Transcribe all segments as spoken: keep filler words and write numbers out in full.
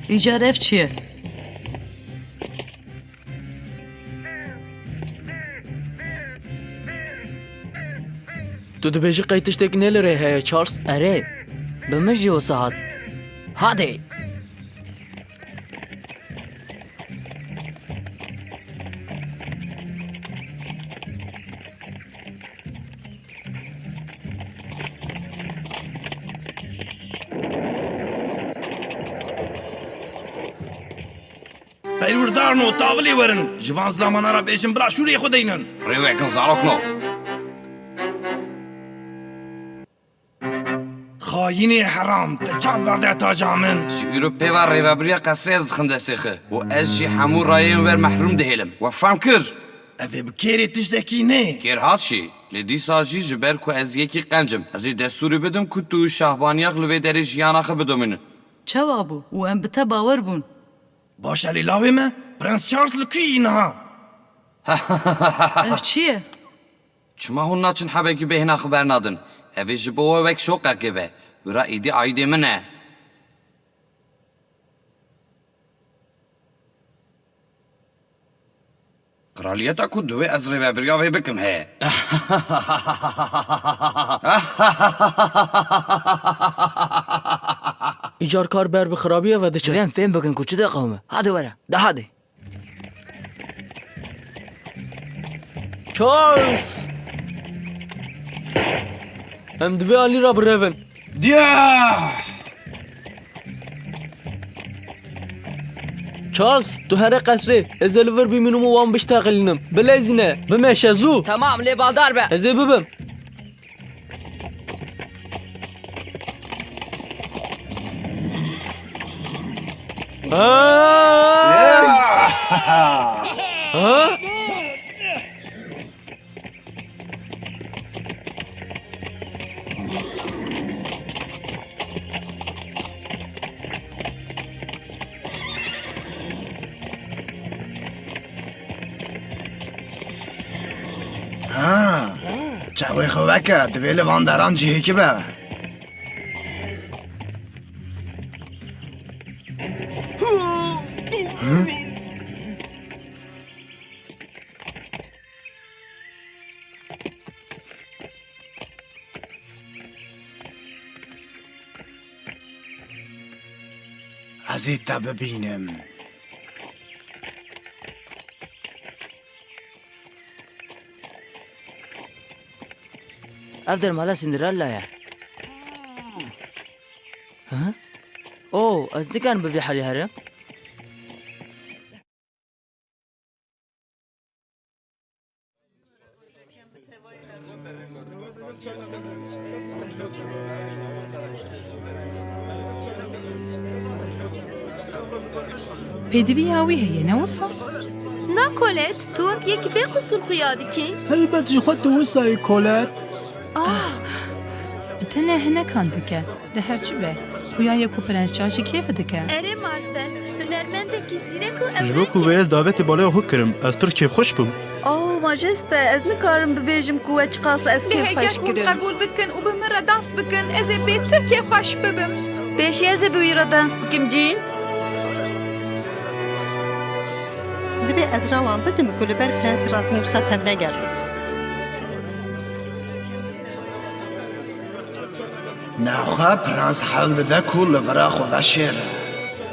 Îcar ev çi ye? Tu dibêjî qey tiştek ne li rê heye, Charles? Erê, bi min jî wisa hat. Hadê! Perwirdarno, tavilê werin. Ji van zilamana re bêjin, bila şûrê xwe deynin. Rêvekin zarokno. Xayînê heram, te çav berde taca min. Ji îro pê ve rêvebiriya qesrê ez dixim destê xwe û ez jî hemû rayên wer mehrûm dihêlim. We fam kir? Ev ê bi kêrê tiştekî nê. Kêr hat jî. Lê dîsa jî ji ber ku ez yekî qenc im, ez ê destûrê bidim ku tu û Şahbaniyax li vê derê jiyana xwe bidomînin. Çawa bû? Û em bi te bawer bûn. Baş e lê lawê me, Prens Charles li ku yî niha? Ev çi ye? Çima hûn naçin hebekî bêhna xwe bernadin? Ev ê ji bo we wek şoqekê be. Wira êdî aîdê min e. Qraliyeta ku divê ez rêvebiriya vê bikim heye. Îcar kar ber bi xirabiye ve diçe. Divê em fêm bikin ku çi diqewime. Hadi were, de hadi. Charles! Em di vê alî re birevin. Diya! Charles, tu here qesrê. Ez ê li vir bimînim û wan biştexilînim. Bilezîne, bimeşe zû. Tamam, lê baldar be. Ez ê bibim. Ha? Ha? Ha, çavê xwe veke, divê li van deran cihêkî be. Hı? Ez ê te bibînim. Ev dermala Cinderella ye. Hı? Oh, ez nikarim bi vî herî herim. Pêdiviya wî heye, ne wisa? Na Colette, tu wek yekî bê qusûr xuya dikî. Helbet ji xwe tu wisa yî, Colette. Ah! Bi tenê hinekan dike. Di her çi be, xuya ye ku Prens Charles jî kêf dike. Erê Marcel, hunermendekî zîrek û ewleh ye. Ji bo ku vê ez davetê balaya xwe kirim, ez pir kêfxweş bim. Oh, majeste, ez nikarim bibêjim ku we çiqas ez kêfxweş kirim. Lê heger ku hûn qebûl bikin û bi min re dans bikin, ez ê bêtir kêfxweş bibim. Pêşî ez ê bi wî re dans bikim, Jean. Divê ez rawan bidim ku li ber Prensê Razîn wisa tevnegerim. Nexwe, Prens hewl dide ku li vira xwe veşêre.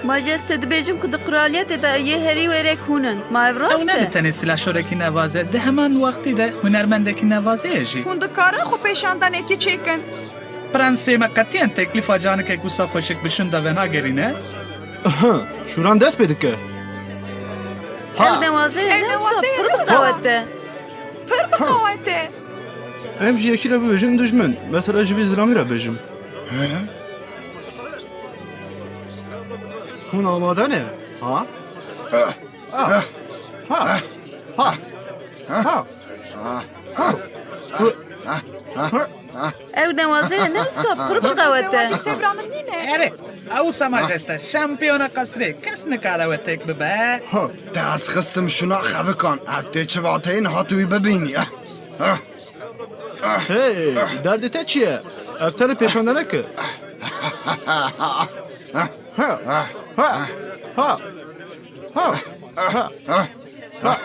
Majeste, dibêjin ku di qraliyetê de yê herî wêrek hûn in. Ma ev rast e? Ew ne bi tenê silahşorekî nevaze, di heman wextî de hunermendekî nevaze ye jî. Hûn dikarin xwe pêşandanekê çêkin. Prensê me qetiyen teklîfa canikek wisa xweşik bi şûn de venagerîne. Aha, şûran dest pê dike. Ha. Ew newazeye ne wisa, pir bi qewet e. Pir bi qewet e. Em ji yekî re bibêjin dijmin. Mesela ji vî zilamî re bêjim. He? Hûn amade ne? Ha? Ah. Ha. Ha. Ha. Ha. Ha. Ew newazeye ne wisa, pir bi qewet e. Zewacî sebra min nîne. Erê, ew wisa majeste, şampiyona qesrê, kes nikare we têk bibe. Ha. Te ez xistim şûna xevikan, ev tê çi vateyê niha tu wî bibînî. Ah. Hey, derdê te çi ye? Ev tenê pêşandanek e. Ha! Ha! Ha! Ha!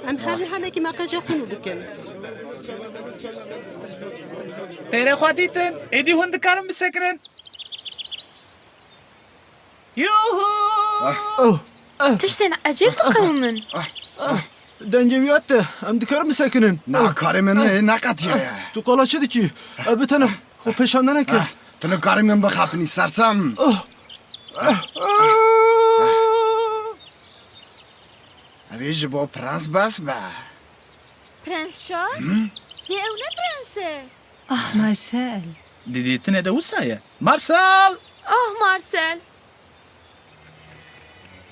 Em her niha mekî maqeca xwe nû bikin. Têrê xwe dîtin, êdî hûn dikarin bisekinin. Yuhu! Oh, eh, Tiştên ecêb diqewimin. Dengê wî hat te, em dikarin bisekinin. Na, karê min neqetiye. Tu qala çi dikî? Ev bi tene xwe pêşande neke. Ah, tu nikarî min bixapinî, sersem. Oh. Ev ê ji bo prens bes be. Prens Charles? Hı? Lê ew ne prens e. Ah, Marcel. Didîtinê de wisa ye. Marcel! Ah, Marcel.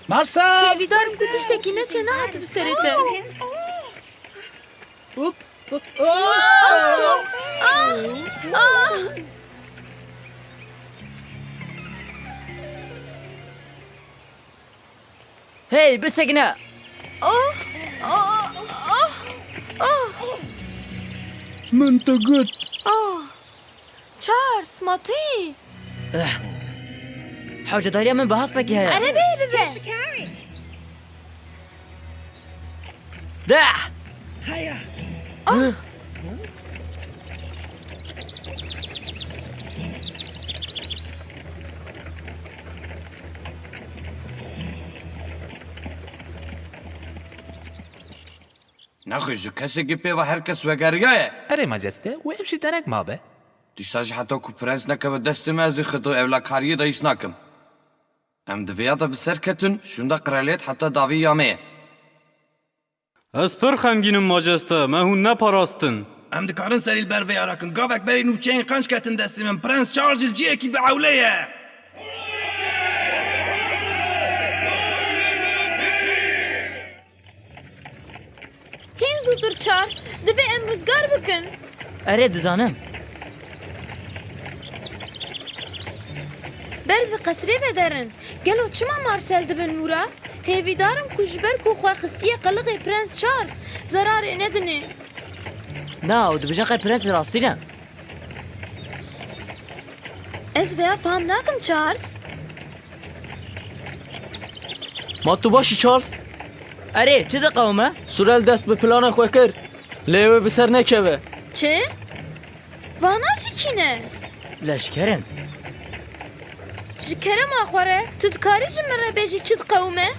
Marcel! Hêvîdar im ku tiştekî neçe nehat bi serê te. Hop, hop. Ah! Ah! Hey, bisekine! Oh! Oh! Oh! Oh! Min te got. Oh! Charles, ma tu yî? Eh. Hewcedariya min bi hespekê heye. Erebeyê bibe. De! Heya. Ah! Nexwe ji kesekî pê ve her kes vegeriyaye. Erê, Majeste, wê ev jî derek mabe. Dîsa jî heta ku prens nekeve destê me, ez ê xeto ewlekariyê de hîs nakim. Em di vêya de bi ser ketin, şûnda qiraliyet heta dawî ya me ye. Ez pir xemgîn im, Majeste, me hûn neparastin. Em dikarin serî li ber vêya rakin. Gavek berî nûçeyên qenc ketin destê min. Prens Charles ji li cihekî bi ewle ye. Hîn zûtir Charles, divê em rizgar bikin. Erê, dizanim. Ber bi qesrê vederin. Gelo çima Marcel dibin mûra? Hêvîdar im ku ji ber ku xwe xistiye qelixê Prens Charles, zerarê nedinê. Na, ew dibêje qey prens rastî ne. Ez vêya fam nakim, Charles. Ma tu baş î, Charles? Erê, çi diqewime? Surel dest bi plana xwe kir. Lê wê bi ser nekeve. Çi? Vana jî kî ne? Leşker in. Ji kerema xwe re, tu dikarî ji min re bêjî çi diqewime?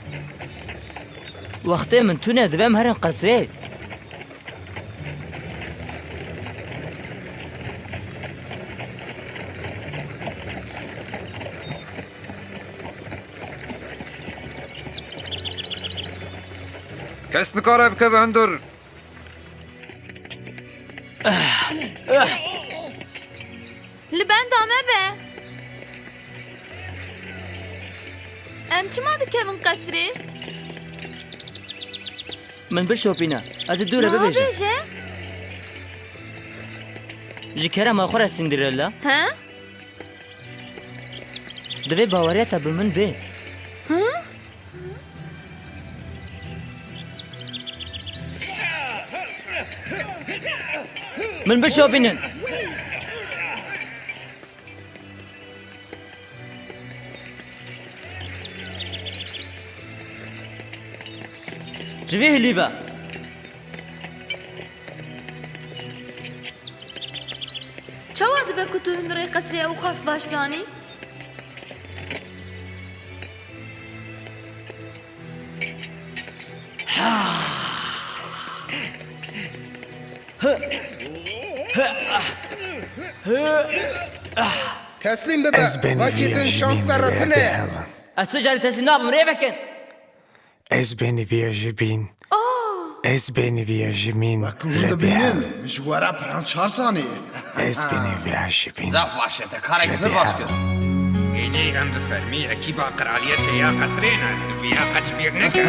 Wextê min tune, divê em herin qesrê. Kes nikare bikeve hundir. Li benda me be. Em çima dikevin qesrê? Min bişopîne. Ez ê dû re bibêjim. Bêje. Ji kerema xwe re Cinderella. He? Divê baweriya te bi min bê. Hı? Min bişopînin. Ji vê hilî ve. Çawa dibe ku tu hundirê qesrê ew qas baş zanî? Teslîm bibe. Ez bêhnî vî şans te re tune ye. Ez tu carî teslîm nabim, rê vekin. Ez bêhnî vî jibîn. Oh! Ez bêhnî vî jibîn. Wek hûn dibînin, min ji we re Prens Charles anî. Ez bêhnî vî jibîn. Zaf baş e, te karek pir baş kir. Êdî em bi fermî ekîba qiraliyetê ya qesrê ne, tu vîya qet ji bîr neke.